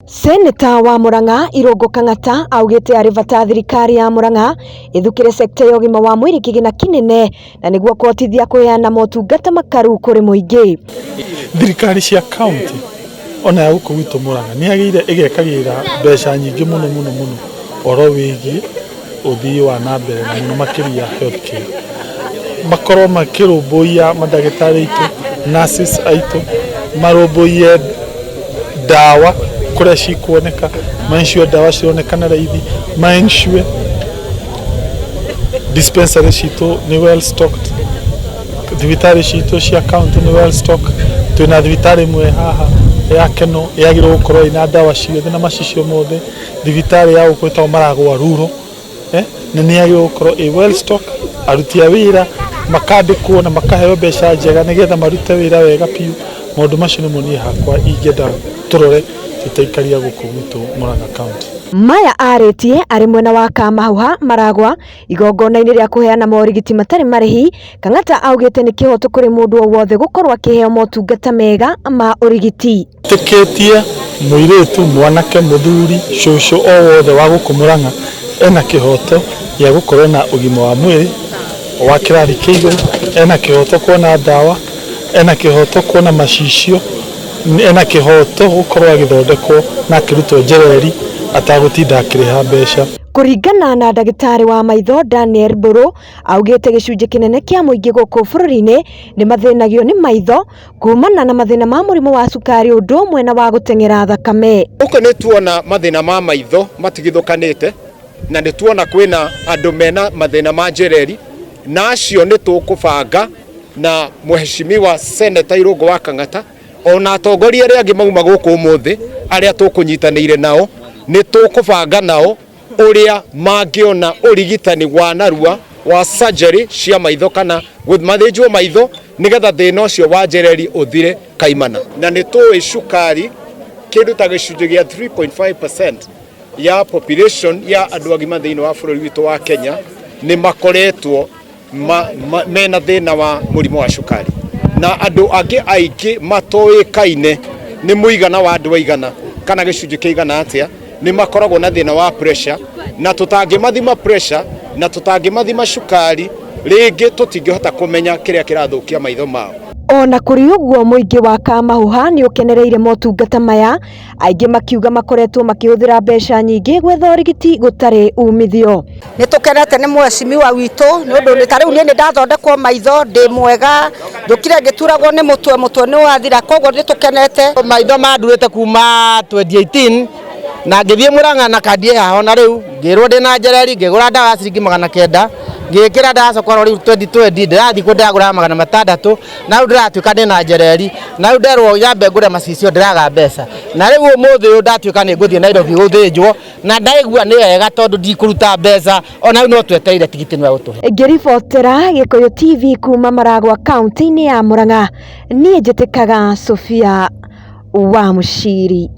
Seneta wa Murang'a Irungu Kang'ata augĩte arĩ bata thirikari ya Murang'a ĩthukĩre sekta ya ũgima wa mwĩrĩ kĩgĩna kĩnene na nĩguo kũhotithia kũheana motungata makaru kũrĩ mũingĩ. Thirikari cia county ona ya gũkũ gwitũ Murang'a nĩ yagĩrĩire ĩgekagĩrĩra mbeca nyingĩ mũno mũno mũno ũhoro wĩgiĩ ũthii wa na mbere na mũno makĩria health care. Makorwo makĩrũmbũiya mandagĩtarĩ aitũ, nurses aitũ, marũmbũiye ndawa kũrĩa cikuoneka, ma ensure ndawa cironeka na raithi, ma ensure dispensary citũ nĩ well stocked, thibitarĩ citũ cia county nĩ well stocked. Twĩna thibitarĩ ĩmwe haha ya Keno yagĩrĩirwo gũkorwo ĩna ndawa ciothe na macicio mothe. Thibitarĩ ya gũkũ ĩtagwo Maragwa Rural, na nĩ yagĩrĩirwo gũkorwo ĩ well stocked, aruti a wĩra makandĩkwo na makaheo mbeca njega nĩgetha marute wĩra wega biũ. Maũndũ macio nĩmo niĩ hakwa ingĩenda tũrore tũtaikaria gũkũ gwitũ Murang'a County. Maya arĩtie arĩ mwena wa Kamahuha Maragwa igongona-inĩ rĩa kũheana morigiti matarĩ marĩhi. Kang'ata augĩte nĩ kĩhoto kũrĩ mũndũ o wothe gũkorwo akĩheo motungata mega ma ũrigiti. Tĩkĩtie mũirĩtu, mwanake, mũthuri, cũcũ o wothe wa gũkũ Murang'a ena kĩhoto gĩa gũkorwo na ũgima wa mwĩrĩ wa kĩrathi kĩa igũrũ, ena kĩhoto kuona ndawa, ena kĩhoto kuona macicio, ena kĩhoto gũkorwo agĩthondekwo na akĩrutwo njereri atagũtinda akĩrĩha mbeca. Kũringana na ndagĩtarĩ wa maitho Daniel Mburu, augĩte gĩcunjĩ kĩnene kĩa mũingĩ gũkũ bũrũri-inĩ nĩ mathĩnagio nĩ maitho kumana na mathĩna ma mũrimũ wa cukari ũndũ ũmwe na wa gũteng'era thakame. Gũkũ nĩ tuona mathĩna ma maitho matigithũkanĩte, na nĩ tuona kwĩna andũ mena mathĩna ma njereri, na acio nĩ tũkũbanga na Mheshimiwa Seneta Irũngũ wa Kang'ata ona atongoria arĩa angĩ mauma gũkũ ũmũthĩ arĩa tũkũnyitanĩire nao, nĩ tũkũbanga nao ũrĩa mangĩona ũrigitani wa narua wa surgery cia maitho kana mathĩnjwo maitho nĩgetha thĩna ũcio wa njereri ũthire kaimana. Na nĩ tũĩ cukari kĩndũ ta gĩcunjĩ gĩa 3.5% ya population ya andũ agima thĩinĩ wa bũrũri witũ wa Kenya nĩ makoretwo mena thĩna wa mũrimũ wa cukari, na andũ angĩ aingĩ matoĩkaine nĩ mũigana wa andũ aigana kana gĩcunjĩ kĩigana atĩa nĩ makoragwo na thĩna wa pressure, na tũtangĩmathima pressure na tũtangĩmathima cukari rĩngĩ tũtingĩhota kũmenya kĩrĩa kĩrathũkia maitho mao. Ona kũrĩ ũguo, mũingĩ wa Kamahuha nĩ ũkenereire motungata maya, aingĩ makiuga makoretwo makĩhũthĩra mbeca nyingĩ gwetha ũrigiti gũtarĩ umithio. Nĩ tũkenete nĩ mheshimiwa witũ nĩ ũndũ ta rĩu niĩ nĩ ndathondekwo maitho, ndĩ mwega, njũkire ngĩturagwo nĩ mũtwe, mũtwe nĩ wathira, koguo nĩ tũkenete. Maitho mandurĩte kuma 2018 na ngĩthiĩ Murang'a na kandi ĩ haha ona rĩu ngĩrwo ndĩna njereri, ngĩgũra ndawa ya ciringi 900, ngĩkĩra ndacoka oro rĩu 2020 ndĩrathiĩ kũ ndĩragũra 600, na rĩu ndĩratuĩka ndĩna njereri, na rĩu nderwo nyambe ngũre macicio ndĩraga mbeca, na rĩu ũmũthĩ ũyũ ndatuĩka nĩ ngũthiĩ Nairobi gũthĩnjwo na ndaigua nĩ wega tondũ ndikũruta mbeca, ona rĩu no twetereire tigiti nĩwe ũtũhe. Ngĩribotera Gĩkũyũ TV kuma Maragwa kaunti-inĩ ya Murang'a, niĩ njĩtĩkaga Sophia wa Mũciri.